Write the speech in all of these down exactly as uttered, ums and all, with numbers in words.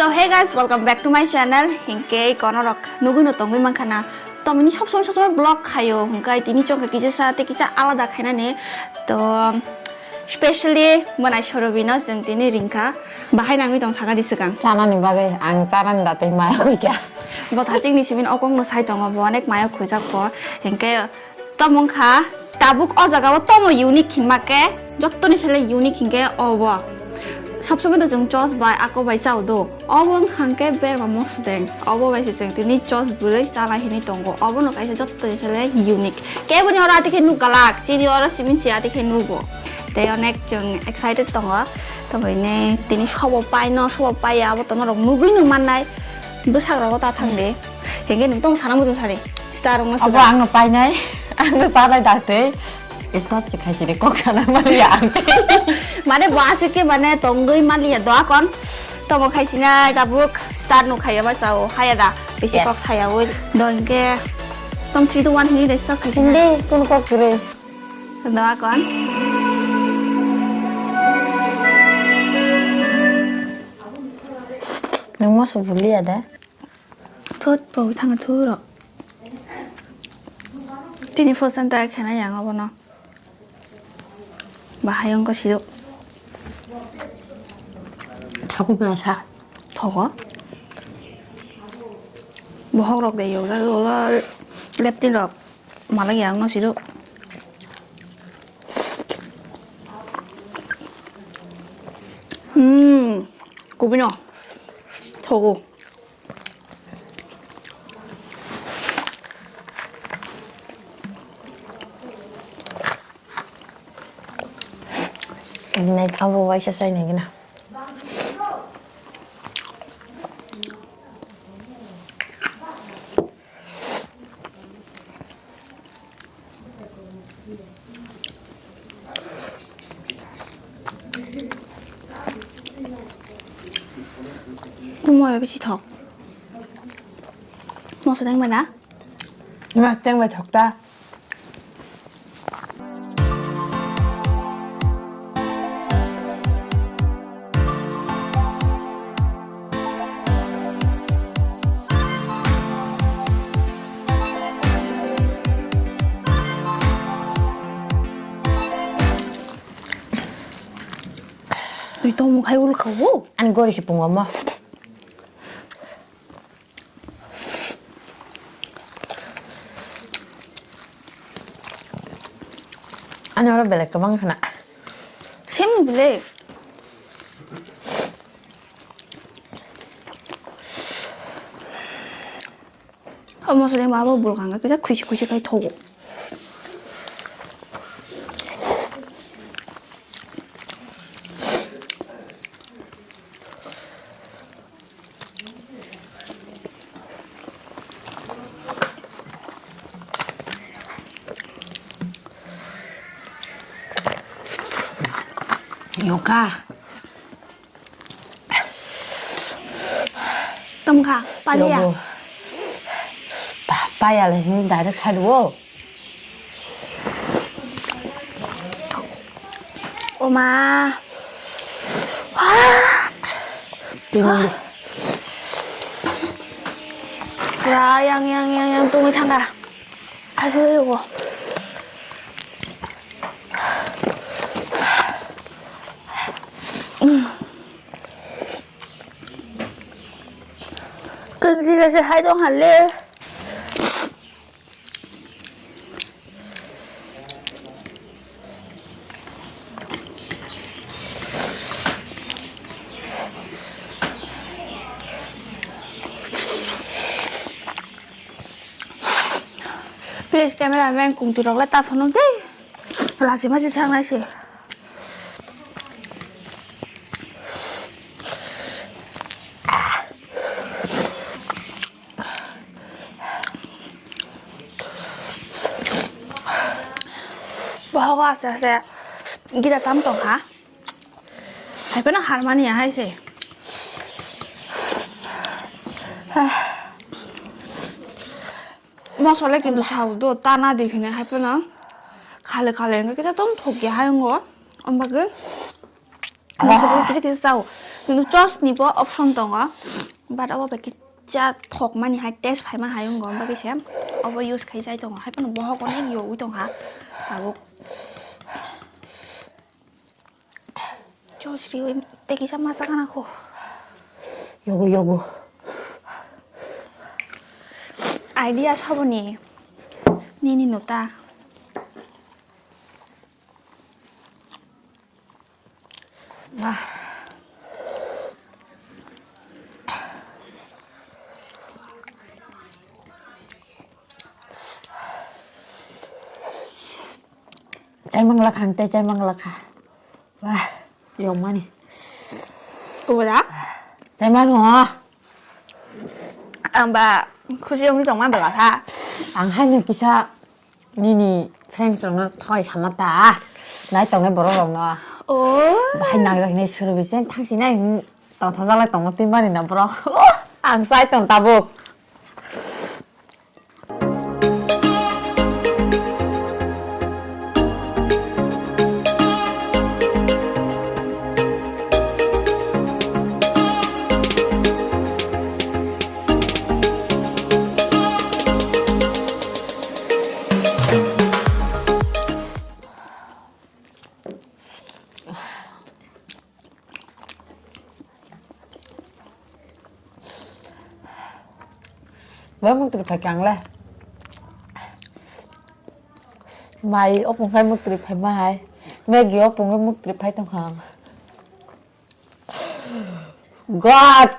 So hey guys, welcome back to my channel. Hinkhe kono rok nugui no tongui mankha na. To mini sob somoi sob somoi vlog khayo, hinkhe tini chongkha kisa sa tei kisa alada khainani. To specially mwnai Sorobi no chwng tini ringkha. Bahai nangui tong saka di swkang. Chanani bagwi ang chanani da tei maya khuikha. Bo thaching ni simin okong no sai tongo, bo onek maya khuijak bo. Hinkhe Tamo wngkha tabuk o jaga o tamo unique hinma khe, jottoni sele unique hinkhe obo. Sob somoi to chwng chos bai ako bai chao do. Obo wngkha hinkhe berma mosodeng. Obo bai se chwng tini chos bwrwi chala hinwi tongo. Obono kaisa jottoni sele unique. Keboni oro atikhe nuk galak, chini oro simin si atikhe nugo. Tei onek chwng excited tongo. Tamo hine tini sobo paino, sobo paiya, abo tono rok nugui nung mannai. Bwsakrogo ta thang de. Hingke nwng tong sana muchung sani. Star rok no Abo sida. Ang no painai. Ang no sanai dakte. Start se khaisini kok sana maliya ang. Mane bo aswk ke mane tongwi maliya do akon. Tomo khaisina tabuk star no khaiya ba chao. Haya da. Bisi Yes. Kok saya wi. Do hingke tong three two one hini de start khaisina. Hindi kun kok kre. Do akon. Nwng moso buliya da? Thot, pogwi thangna thuro. Tini first time try khaina yang abono. Bahai wngkha siro. Thaku bwsa. Thogo. Bohok rok de yoga ulo leptin rok. Malak yang no siro. Hmm. Kubino. Thogo. Nai abo waisa sai nai gana. Tungmo bisi thok. Moso dang mana? Mas teng bai thok ta. Twi tongmung khai ul kha o. Ani gori se pungo mo. Ani oro belek kwbang khna. Sem belek. O moso de ma bo bulkang kisa khuisi khuisi khai thogo. Yoga. Tongkha, paliya. Lobo. Pa-, paya le hini direct side wo. Oma. Ah. Tini. Pura yang, yang, yang, yang tungwi thangkha. Aswk o. Kwngwi se hai tong hale. Please, camera man, kung tu rok le ta phano de. Lachi machi sang nai se. Bohogo aste aste gira tam tong ha. Hai phano harmani ya hai se. Mosole kintu sao do, tana di hine hai phano khale khale wngkha kisa tong thok ya hai wngo. Ombagwi mosole kisa kisa sao. Kintu chos ni bo option tongo, but abo bai kisa thokmani hai taste phaima hai wngkha, bagwi se obo use khai chai tongo, hai phano bohok onek yogwi tongkha tabuk. Chos riwi tei kisa masa gana kho. Yogo, yogo. Idea saboni nini nuta. Wah. Chaimang lakha ang tei chaimang lakha. Wah, yongmani. Kubula? Chaimano. Ang ba khusi wngwi tongma bela kha. Ang haino kisa nini friends rokno thoi sama ta. Nai tongnai borok rokno. Oh. Bahai nangjak hinwi suru bisin thangsinai, hmm, tongthokjak lai tongma twi mani na borok. Oh, ang chai tong tabuk. Bai muktri phai kang le. Mai opung khai muktri phai ma hai. Maggie opung khai muktri phai tong kha ang. God!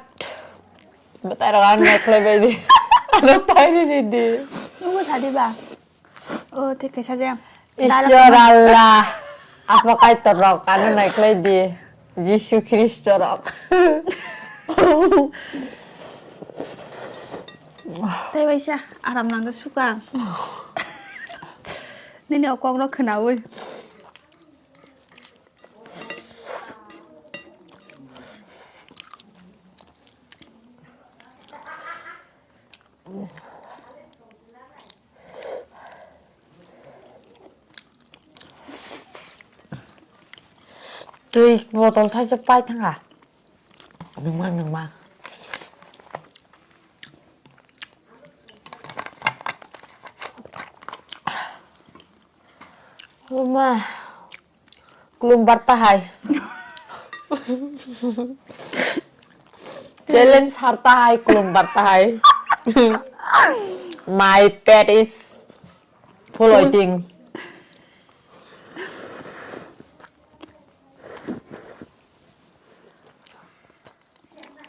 Batai rok ang naikhlai bai di. Ano tai di di. Nunggu tadi ba? Oh, thik kaisa je. Ishwar Allah, Apa Kaitor rok ano naikhlai di, Jisu Khristo rok. Tei waisa aram nangkha sukang. Nini o kok rok khwnaui. Twi botol thaisa pai thangkha. Nungma, nungma. Oma. Kulumbar tahai. Challenge har tahai, kulumbar tahai. My pet is full eating.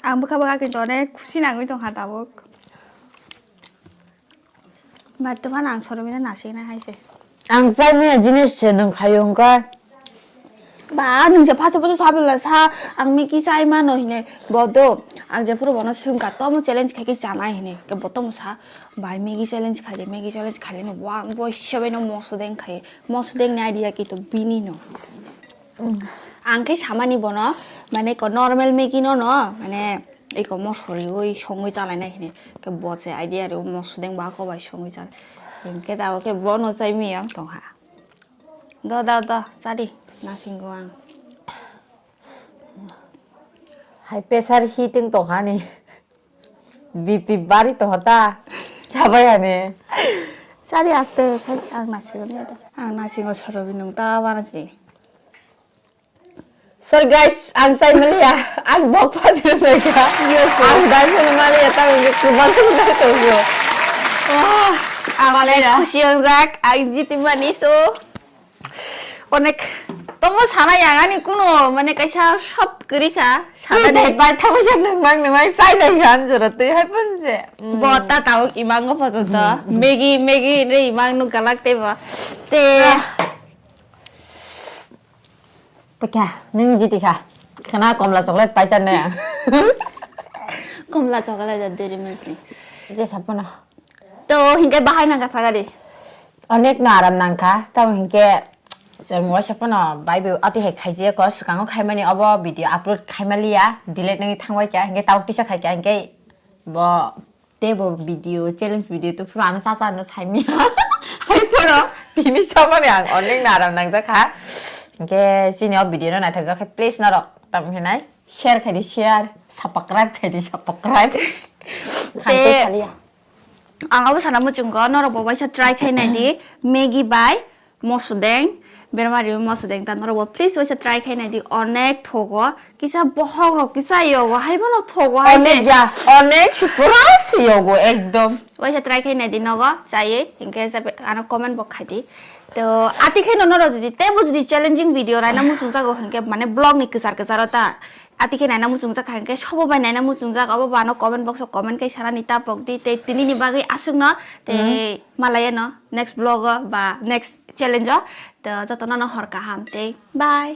Ang bwkha bwkha kintu onek khusi nangwi tongkha tabuk. Bartman ang soromino nasikna hai se. Ang chaimani jinis se nwng khayo wngkha. Ba, nwng se phaso phaso sabila sa, ang Maggie chai mano hine, bodo. Ang jephuru bono swngkha, tomo challenge khaikhe chanai hine. Ke bo tomo sa, bai Maggie challenge khaidi, Maggie challenge khaidi no, bo ang bo sebaino moso deng khai. Moso deng ni idea kintu bini no. Ang khe samani bono, mane ko normal Maggie no no, mane eko mosoriwi songwi chalainai hini. Ke bo se idea rw mosodeng ba ko bai songwi chalai. Hingke ta o khe bono chai miyang tongha. Do, do, do, chadi, nasingo ang. Hai pressure heating tongha ni. B P bari tongha ta. Chabai ani. Chadi aste, phai ang nasingo ni do. Ang nasingo sorobi nung ta wana si. Sorry guys, ang chai maliya, ang bok pha dina naikha. Ang dai phano maliya, tamo hingke kwbang khe nai tongo. Oh, ang onek khusi wngjak, ang jiti mani so. Onek tomo sana yang ani kuno, mane kaisa sop kwrwi kha, sana de. Bai thabai jak nang bang nang bai chai dai kha, ang jora twi hai phone se. Bo ta tawk imango pojonto. Maggie, Maggie re imang nuk galak tei bo. Te. Pakya, nwng jiti kha. Khana komla chocolate pai chanai ang. Komla chocolate da Dairy Milk ni. Je sapana. To hingke bahai nang kasa gari. Onek no aram nang kha. Tamo hingke chwng wai sapano bai bo ati hai khaijia ko swkango khaimani obo video upload khaimaliya. Delete nangwi thangbai kha. Hingke tabuk kisa khai kha hingke bo Tei bo video, challenge video to phuru ano cha cha no sai mia. Hai phuru tini somani ang onek naram nangjak kha. Hingke chini o video no naithok jak khe please norok tam hinai. Share khai di, share, subscribe khai di, subscribe. Khaitwi saliya. Ang abo sana muchungo, norok bo waisa try khai nai di, Maggi bai mosodeng, bermari mosodeng ta norok bo please waisa try khai nai di, onek thogo, kisa bohok rok kisa yogo, hai bono thogo hai Onek se. Ya, onek sukurok se yogo, ekdom. Waisa try khai nai di nogo, chaywi, hinkhe se ano comment bo khai di. To, ati khai no norok jodi, tebo jodi challenging video naina muchung jago hinkhe mane vlog ni kwchar kwchar o ta. Ati khe naina muchungjak kha hwnkhe sobo bai naina muchungjak, obo bo ano comment box o comment khai sanani ta pok di, tei tini ni bagwi aswk no, tei malaya no next vlog o ba next challenge o. To joto no no hor kaham tei bye.